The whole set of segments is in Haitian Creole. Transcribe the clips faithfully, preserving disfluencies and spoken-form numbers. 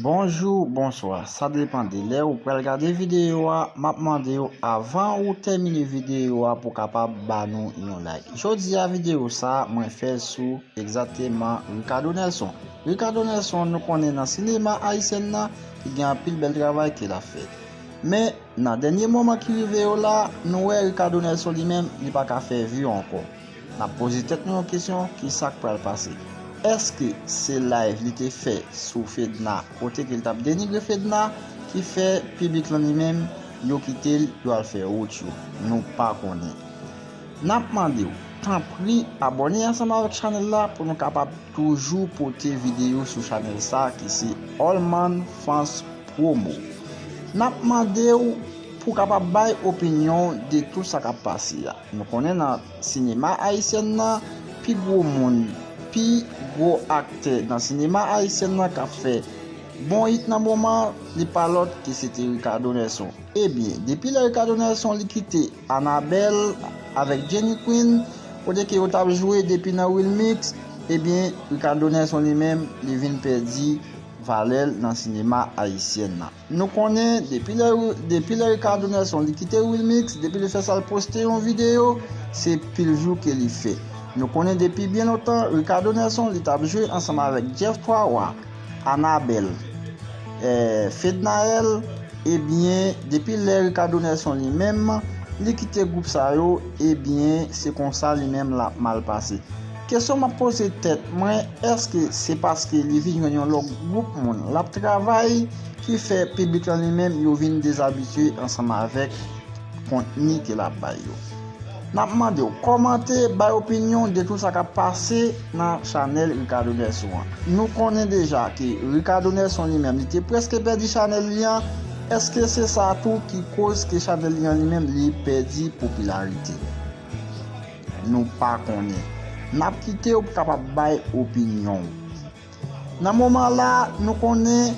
Bonjou, bonswa, sa depann de lè ou pral gade videyo a. M ap mande w, avan ou tèmine videyo a, pou w kapab ba nou yon like. Jodi a, videyo sa a, mwen fè l sou egzakteman Ricardo Nelson. Ricardo Nelson, nou konnen nan sinema ayisyen nan, li gen anpil bèl travay ke l ap fè. Men, nan dènye moman ki rive yo la, nou wè Ricardo Nelson li menm, li pa ka fè view ankò. N ap poze tèt nou yon kesyon, ki sa k pral pase? Èske se live li te fè sou Fedna, kote ke l t ap denigre Fedna, ki fè piblik lan li menm, yo kite l, yo al fè wout yo? Nou pa konnen. N ap mande w, tanpri, abòne ansanm avèk chanèl la pou nou kapab toujou pote videyo sou chanèl sa ki se Allman France Promo. N ap mande w pou w kapab bay opinyon w de tou sa k ap pase a. Nou konnen nan sinema ayisyen nan, pi gwo moun, pi gwo aktè nan sinema ayisyen nan k ap fè bon hit nan moman, li pa lòt ke se te Ricardo Nelson. Ebyen, depi lè Ricardo Nelson li kite Annabelle avèk Jenny Queen, kote ke yo t ap jwe depi nan Wilmix, ebyen, Ricardo Nelson li menm, li vin pèdi valè l nan sinema ayisyen nan. Nou konnen, depi lè, depi lè Ricardo Nelson li kite Wilmix, depi li fè sa l poste yon videyo, se pil view ke li fè. Nou konnen depi byen lontan, Ricardo Nelson li t ap jwe ansanm avèk Jeff Twa Wa, Annabelle, eh, Fednaelle, ebyen, depi lè Ricardo Nelson li menm, li kite gwoup sa yo, ebyen, se konsa li menm l ap mal pase. Kesyon m ap poze tèt mwen, èske se paske li vin jwenn yon lòt gwoup moun l ap travay ki fè piblik lan li menm yo vin dezabitye ansanm avèk kontni ke l ap bay yo? N ap mande w kòmante, bay opinyon de tou sa k ap pase nan chanèl Ricardo Nelson an. Nou konnen deja ke Ricardo Nelson li menm, li te prèske pèdi chanèl li an. Èske se sa tou ki koz ke chanèl li an li menm, li pèdi popilarite? Nou pa konnen. N ap kite w pou w kapab bay opinyon w. Nan moman la, nou konnen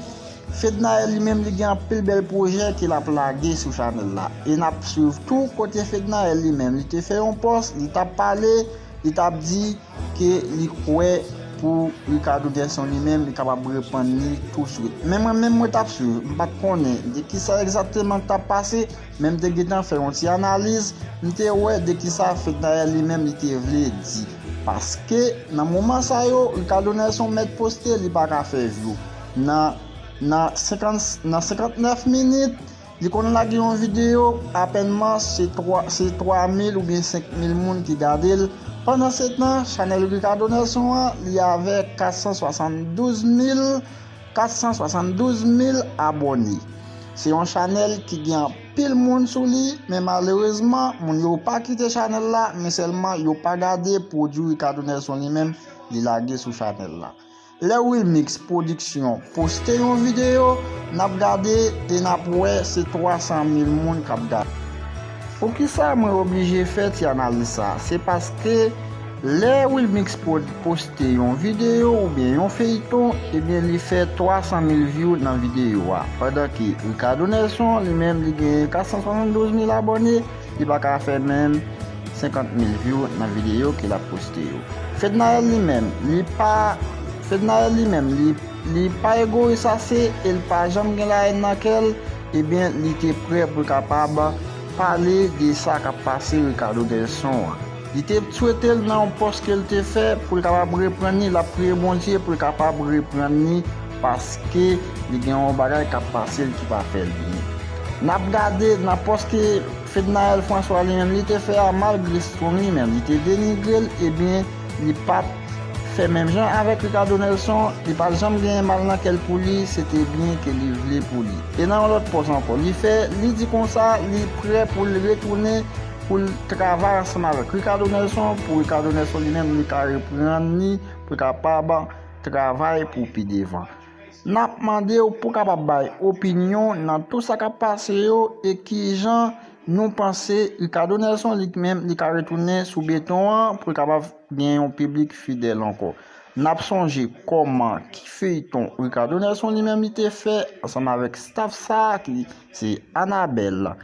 Fednaelle li menm, li gen anpil bèl pwojè ke l ap lage sou chanèl la. E n ap swiv tou kote Fednaelle li menm, li te fè yon pòs, li t ap pale, li t ap di ke li kwè pou Ricardo Nelson li menm, li kapab reprann li touswit. Men mwen menm, mwen t ap swiv, m pa t konnen de kisa egzakteman k t ap pase, men m te gentan fè yon ti analiz, m te wè de kisa Fednaelle li menm li te vle di. Paske nan moman sa yo, Ricardo Nelson mèt poste, li pa ka fè view. Nan, nan senkant, nan senkantnèf minit, li konn lage yon videyo, apènman se twa, se twa mil oubyen senk mil moun ki gade l. Pandansetan, chanèl Ricardo Nelson an, li avè kat san swasanndouz mil, kat san swasanndouz mil abòne. Se yon chanèl ki gen anpil moun sou li, men malerezman, moun yo pa kite chanèl la, men sèlman yo pa gade pwodui Ricardo Nelson li menm, li lage sou chanèl la. Lè Wilmix Production poste yon videyo, n ap gade e n ap wè se twa san mil moun k ap gade. Poukisa mwen oblije fè ti analiz sa? Se paske lè Wilmix Prod poste yon videyo oubyen yon feyton, ebyen li fè twa san mil view nan videyo a. Pandan ke Ricardo Nelson, li menm, li gen kat san swasanndouz mil abòne, li pa ka fè menm senkant mil view nan videyo ke l ap poste yo. Fednaelle li menm, li pa, Fednaelle li menm, li, li pa egoyis ase e l pa janm gen lahèn nan kè l, ebyen, li te prè pou l kapab pale de sa k ap pase Ricardo Nelson an. Li te swete l nan yon pòs ke l te fè pou l kapab reprann li, l ap priye Bondye pou l kapab reprann li, paske li gen yon bagay k ap pase l ki pa fè l byen. N ap gade nan pòs ke Fednaelle François li menm li te fè a, malgre Strong li menm li te denigre l, ebyen, li pa t fè menm jan avèk Ricardo Nelson, li pa t janm genyen mal nan kè l pou li, se te byen ke li vle pou li. E nan yon lòt pòs ankò, li fè, li di konsa, li prè pou l retounen, pou l travay ansanm avèk Ricardo Nelson, pou Ricardo Nelson li menm, li ka reprann li, pou l kapab travay pou pi devan. N ap mande w pou w kapab bay opinyon nan tou sa k ap pase yo e kijan nou panse Ricardo Nelson li menm li ka retounen sou beton an pou l kapab gen yon piblik fidèl ankò. N ap sonje kòman ki feyton Ricardo Nelson li menm li te fè ansanm avèk staff sa a ki se Annabelle,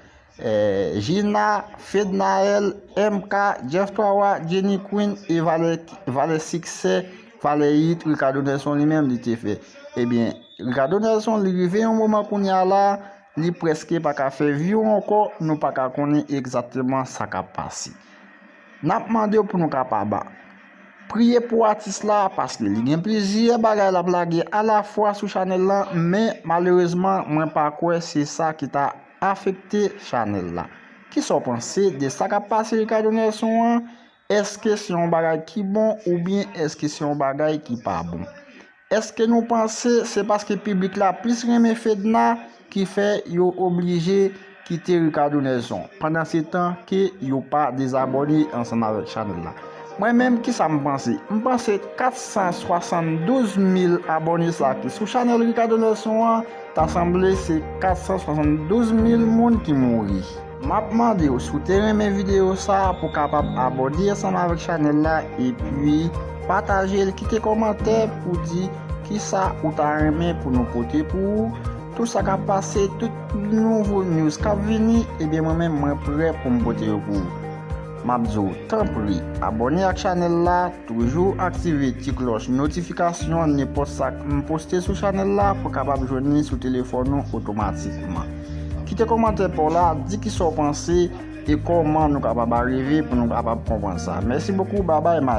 eh, Gina, Fednaelle, M K, Jeff Twa Wa, Jenny Queen e valè, valè siksè, valè hit Ricardo Nelson li menm li te fè. Ebyen, Ricardo Nelson, li rive yon moman kounye a la, li prèske pa ka fè view ankò, nou pa ka konnen egzakteman sa k ap pase. N ap mande w pou nou kapab priye pou atis la, paske li gen plizyè bagay l ap lage alafwa sou chanèl la, men malerezman, mwen pa kwè se sa ki ta afekte chanèl la. Kisa w panse de sa k ap pase Ricardo Nelson an? Èske se yon bagay ki bon oubyen èske se yon bagay ki pa bon? Èske nou panse se paske piblik la plis renmen Fedna ki fè yo oblije kite Ricardo Nelson, pandan se tan ke yo pa dezabòne ansanm avèk chanèl la? Mwen menm, kisa m panse? M panse kat san swasanndouz mil abòne sa ki sou chanèl Ricardo Nelson an, ta sanble se kat san swasanndouz mil moun ki mouri. M ap mande w, si w te renmen videyo sa a, pou w kapab abòne ansanm avèk chanèl la, epi pataje l, kite kòmantè pou di kisa ou ta renmen pou nou pote pou ou. Tout sa k ap pase, tout nouvo news k ap vini, ebyen mwen menm mwen prè pou m pote yo pou ou. M ap di w, tanpri, abòne ak chanèl la, toujou aktive ti klòch notifikasyon, nenpòt sa m poste sou chanèl la pou kapab jwenn li sou telefòn ou otomatikman. Kite kòmantè pa w la, di kisa w panse e kòman nou kapab arive pou nou kapab konprann sa. Mèsi bokou, babay, man.